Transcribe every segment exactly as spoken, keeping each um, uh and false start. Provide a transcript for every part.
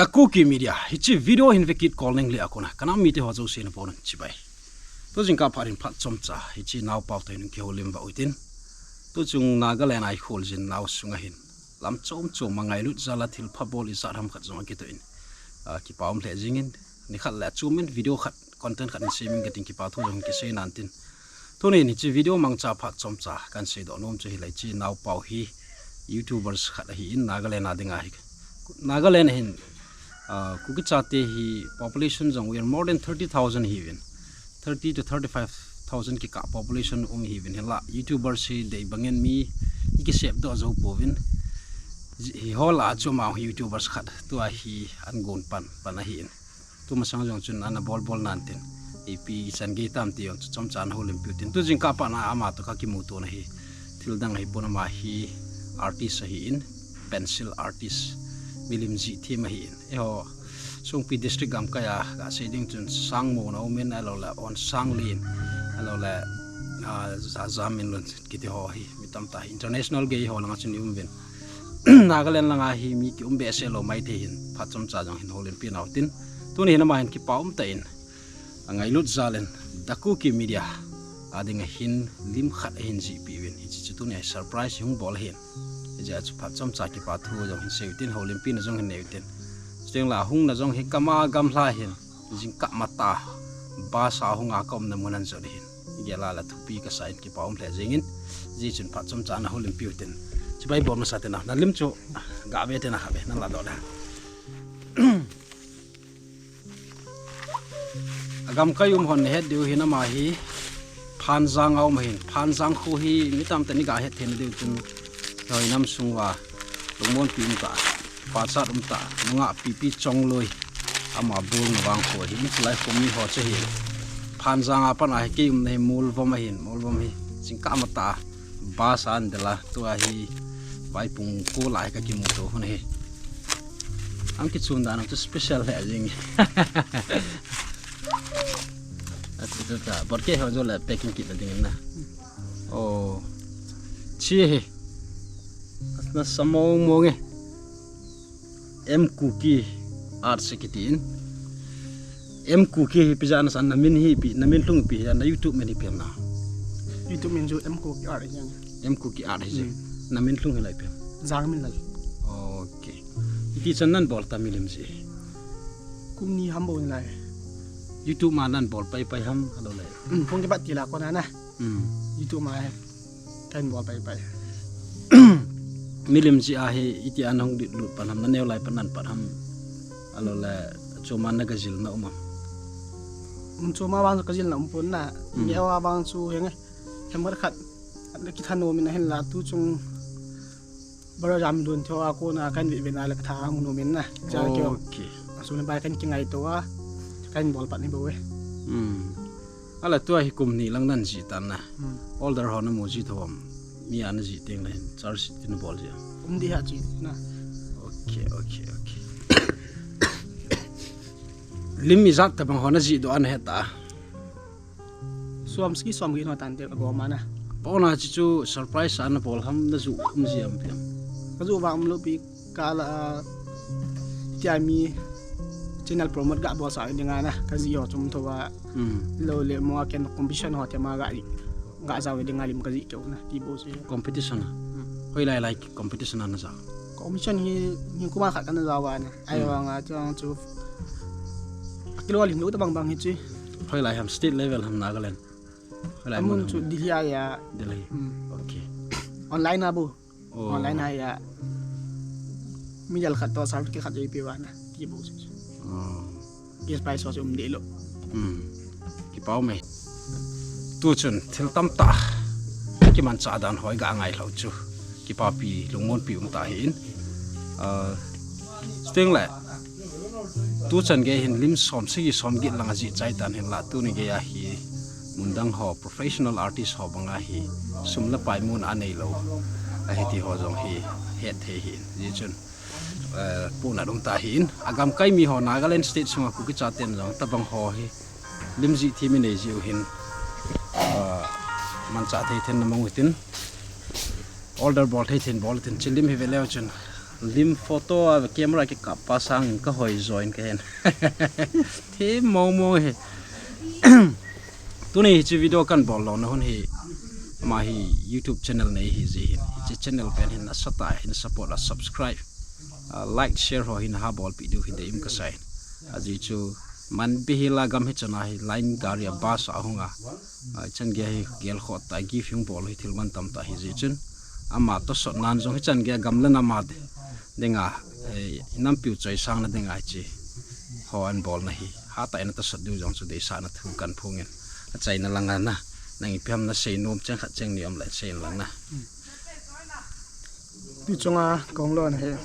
Kuki Media, hiche video hin vekit kol neng le akona, kanam mite ho jouse nabonun chibai. Tu jingkah phat hin phat chomcha, hiche naopau toh hin kihoulim uva utin. Tu chung Nagaland a ikhol jin nau sunga hin. Lam chom chom a ngailut jal a thil phabol ijat ham khat jong akitoh in. Ah, kipa um lheh jingin, nikhat le achumin video khat, content khat in seming kating kipa thu jong kisei nan tin. Tunin hiche video mangcha phat chomcha kahin seidoh nom chu hilai hiche naopau hi YouTubers khat ahin Nagaland a dinga hi. Nagaland ahin, ah, Kuki chate hi population jong we are more than thirty thousand hiuvin. Thirty to thirty-five thousand kikah population um hiuvin hinla YouTubers hi dei bangin mi ikisepdoh jou pouvin. Hiho lah a chu ama hi YouTubers khat tua hi ahin gon pan, pan ahin. Tumasang jong chun ana bol bol nan tin. Ipi ichan gei tam ti jong chu chomcha ana houlimpi utin. Tu jingkah phat na ama toh kakimutona hi. Thil dang ahipon ama hi artist ahin, pencil artist. Milim jih them ahin. Eiho, Songpi District gamkai a, kasei ding chun Sangmo na umin, ahilou le Onsanglen, ahilou le, ah, Za-, Zaminlun kiti ho hi, mi tamtah hi international gei ho langa chun i um uvin. Nagaland langa hi mi kium behseh lou maithei hin, phat chomcha jong hin houlimpi nau tin. Tuni hin ama hin kipa umtah in, angailut jal in, The Kuki Media a dinga hin lim khat ahin jihpeh uvin, hiche chu tuni a surprise hung bol ahin. Hijeh a chu phat chomcha kipa thu jong hin sei utin, houlimpina jong hin nei utin. Chuteng le ahungna jong hi kama gamla hin, jingkah matah a, bus a hunga ka umna mun ahin jot ahin. Hijeh a le thupi kasa in kipa um lheh jengin, hijeh chun phat chomcha ana houlimpi utin. Chibai bol masa tina, na lim chu gave tina khatvei, na ladoh le. Agamkai um hon nahet diu hin ama hi Phanjang a um ahin. Phanjang kho hi mi tamtah in iga het thei na diu chun, hoi nam sung uva lungmonpi umtah, pachat umtah, nungah pipi Chongloi ama bulna vang kho ahin. Chulai kho mi ho chu hi Phanjang a pat a hi kei umna hi Molvom ahin. Molvom hi jingkah matah a bus a ahin del a, tua hi vaipung ko lai kakimuto u ahi. Ang kichun dan chu special lheh jeng. Atu ta, bot ke ho jo le packing kit na ding na. Oh. Chi hi. Nasa mong mong e. M Kuki Art se kiti in. M Kuki hi ipi jeh a nasan, na min hi ipi, na min lhung ipi ham, na YouTube min hi ipi ham na? YouTube min chu M Kuki Art hi jeng. M Kuki Art hi jeng. Hmm. Na min lhung hi lai ipi ham? Jangminlal. Okay. Iti chan nan bol ta milim jih hi? Kum ni ham bou nalai. YouTube ma nan bol pai pai ham, ahilou le? Hmm, phung kipat til a kona na. Hmm. YouTube ma hi. Kahin bol pai pai. Milim jih a hi iti a nahung lut pan ham, naneo lai pan nan pat ham. Ahilou le, choma na kajil na um ham? Um, choma vang chu kajil na um pon na. Mm. Neo a vang chu henge. Hem khat khat. Ana kithanom in ahinla tu chung. Bara jam dun theo a kona kahin ve ve na le katha hung nom in na. Ja keo. Okay. Asun bai kahin kingaito a. Kahin bol pat ni bou e. Mm. Ahile tua hi kum ni lang nan jih tan na. Hmm. Order ho namu ji thou am? Mi a najih teng le hin charge ti nabol ji am? Um deh a chu na. Okay, okay, okay. Lim ijat tabang ho najih doh a nahet a? Som sagi som get ho tante agom a na. Pona chi chu surprise a nabol ham, najuh um ji am ipi ham? Kajuh vang um lou pi. Kala, ah, tia mi channel promote ga bol sa dinga na, kajih ho chom thou a. Hmm. Lou le mo a ken competition ho tia ma ga, ga jao dinga lim kajih keu na, ti bou se. Competition a? Hmm. Hoilai lai competition a najao? Competition hi, hi kuma khat kana jao a na. Ai, hmm, vang a, chuang chu. Akilou lim lou tabang bang hi chi. Hoilai ham, state level ham, Nagaland? Hoilai amun mun chu ham? Delhi a ya. Delhi. Hmm. Okay. Online a bou. Oh. Online a ya. Medal khat toh certificate khat eipe uva na. Ti bou se. Oh. Cash prize ho chu um deh lou. Hmm. Kipa um e. Tu chun thil tamtah kimanchah dan ho iga ngai lhau chu. Kipapi lungmonpi um tah ahin. Ah, chuteng le. Tu chan gei hin lim som sagi som get lang ajih chai tan hinla tuni gei a hi mun dang ho professional artist ho banga hi sum le pai mun a neilou ahi ti ho jong hi het thei ahin. Hijeh chun, eh, puna um tah ahin. Agamkai mi ho Nagaland state sunga Kuki chaten jong tabang ho hi lim jih them inei jiu hin, eh, manchah thei thei in namang utin. Order bol thei thei in bol utin. Chi lim hi ve leu chun Lim photo a camera kikap pa sang ka hoi join ka hin. Thim mong mong hi. Tuni hiche video kan bol lona hun hi, ama hi YouTube channel nei hi jeh hin, hiche channel pen hin nasatah hin support a subscribe, a like, share ho hin ha bolpeh diu hi deium kasa in. Ajeh chu man bihela gam hichan a hi line gari a bus a hung a, a, hichan gei hi gelkhoh tah gift hung bol hi thil mantam tah hi jeh chun, ama tosot nan jong hichan gei a gam le nam a dinga, eh, nampiu choisangna dinga hiche ho abolna hi hatah in atosot diu jong chu deisahna thu kan phong in. Achaina langa na, nang ipi ham nasei nom cheng khat cheng ni um le sei in lang na. Tu chunga kahung lona hi,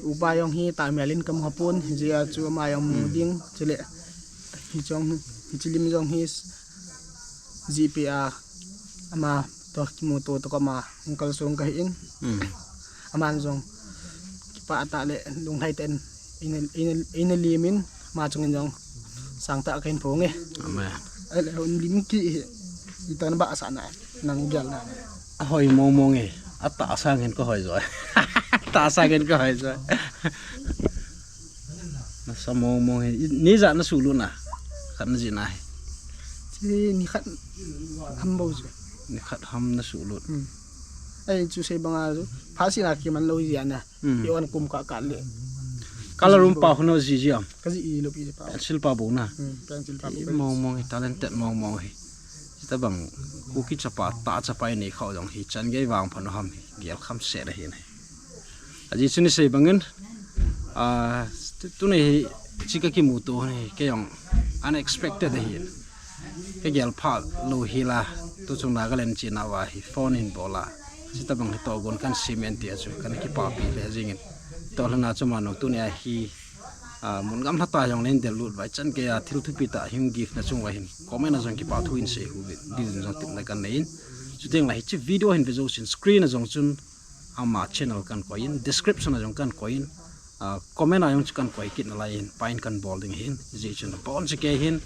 upa jong hi tahmel in kamu khapon, hijeh a chu ama jong mu ding, chule hiche jong, hiche lim jong hi jihpeh a ama toh kimuto toh koma hung kalsong kahi in. Aman jong kipah tah le lunglhai tah in eina, eina, eina lim in, ama chungin jong sangtah kahin phong e. Amen. Ahile hung lim kit hi, itobang nabahsah na, nang gel na. Ahoi mong mong e. Atahsa ngen ka hoi joi. Atahsa ngen ka hoi joi. Nasa mong mong hi. Ni ijat nasuhlut na? Khat najih na hi. Chi ni khat ham bou chu. Ni khat ham nasuhlut. Ai chu sei banga chu. Phatsehna kiman lou jeh a na. Hi on kum kah kah le. Color um pa khu najih jih am? Kajih lou pi pa. Pencil pa bou na. Pencil pa bou. Mong mong hi, talented mong mong hi. Hitabang Kuki chapa, tah chapa inei khah jong hichan gei vangphat u ham hi, gel kham set ahi. Ajeh chu nasei bangin, a, tu, tuni hi, hiche kakimuto hi, kei jong unexpected ahi. Kagel phat lou hila, tu chung Nagaland chena uva hi, phone in bol a. Hitabang hi tohgon kan sem in tia chu, kana kipapi le jingin. Toh lhana chu mano tunia hi, a, mun gamlha tah jong le in del lut uva, hichan gei a thil thupi tah hung gift na chung uva hin, comment a jong kipa thu in sei u diu jong tepna kan nei in. Chuteng le hiche video hin ve jousen screen a jong chun ama channel kan koi in, description a jong kan koi in, a, comment a jong chu kan koi kit nalai in, pain kan bol ding ahin, hijeh chun abonchauva kei hin,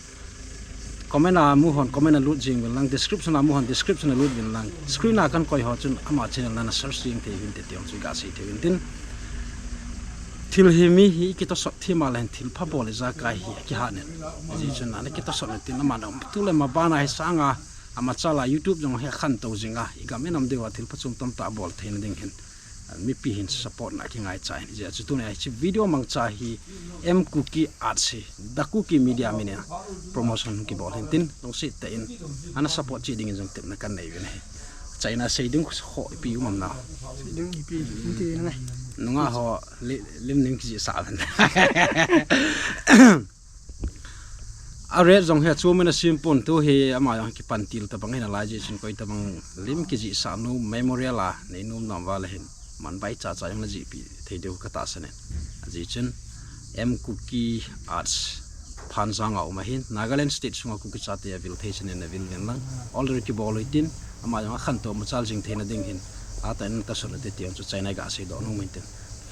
comment a mu hon comment a lut jing uvin lang, description a mu hon description a lut uvin lang, screen a kan koi ho chun ama channel nana search jing thei uvin te ti jong chu iga sei thei uvin tin. Thil hi mi hi ikitosot thim a le hin thil pha bol ijakai hi akihat in. Hijeh chun ana kitosot in tin, aman um tu le maban a hi sanga, amachal a YouTube jong hi akhantou jing a, igam inam diu a thil phachom tamtah bol theina ding hin, a, mipi hin support na kingaicha in. Hijeh chun tunia hiche video mangcha hi M Kuki Arts hi, The Kuki Media min in promotion kibol hin tin, lungset tah in ana support cheh dingin jong tepna kan nei uvin ahi. Achaina sei ding khu ipi um am na? Sei ding ipi, um ti ngai. Nungah ho li-, lim ning kijihsah uvin. A rate jong hi achom in asem pon, tu hi ama jong kipan til tabang hi nalai jeh chun koi tabang lim kijihsah nom memorial a nei nom nam uva le hin man bai cha cha jong najihpi thei diu katahsan in. Ajeh chun M Kuki Arts Phanjang a um ahin, Nagaland State sunga Kuki chate avil thei chan in avil uvin lang, order kibol u hitin, ama jong akhantou machal jing theina ding hin, atah in tosot u te ti jong chu achaina iga seidoh nom u hitin.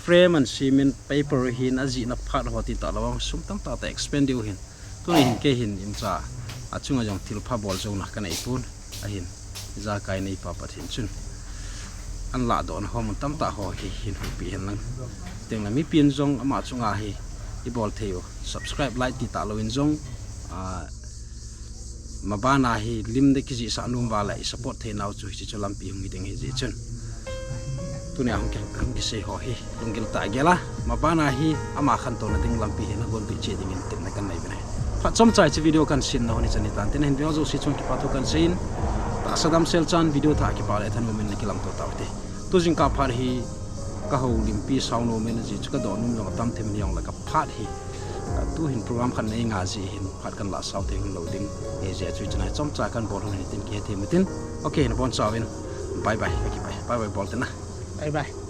Frame ahin sem in, paper ahin, ajihna phat ho ti tah lou vang sum tamtah tah expend diu ahin. Tuni hin kei hin imacha achunga jong thil pha bol jouna kanei pon ahin, ijakai neipa Pathen chun ana lahdohna ho mun tamtah ho hi hin huhpi hen lang. Chuteng le mipin jong ama chunga hi ibol thei u subscribe, like ti tah lou in jong, a, maban a hi lim ding kijihsah nom uva le i support theinau chu hiche chu lampi hung hi ding ahi jeh chun. Tunia hung ki, hung kisei ho hi lunggil tah gel a, maban a hi ama khantouna ding lampi hi nagonpeh cheh dingin tepna kan nei uvin ahi. Phat chomcha hiche video kan semna hon hichan hitan tin, ahin veu jouse chunga kipa thu kan sei in, tahsa damsel chan video thah kipa le thanom in nakilamto taute. Tu jingkah phat hi kahoulimpi sao nom in, ajeh chu kadoh nom jong atam thim in, hijongle kaphat hi, a, tu hin program khat nei nga jeh hin phat kan lah sao thei hon lou ding ahi jeh chun, hiche a hi chomcha kan bol hon hin tin kihe thei u hitin. Ok, nabonchauvin bye bye, kakipah e, bye bye bol tin na. Bye bye.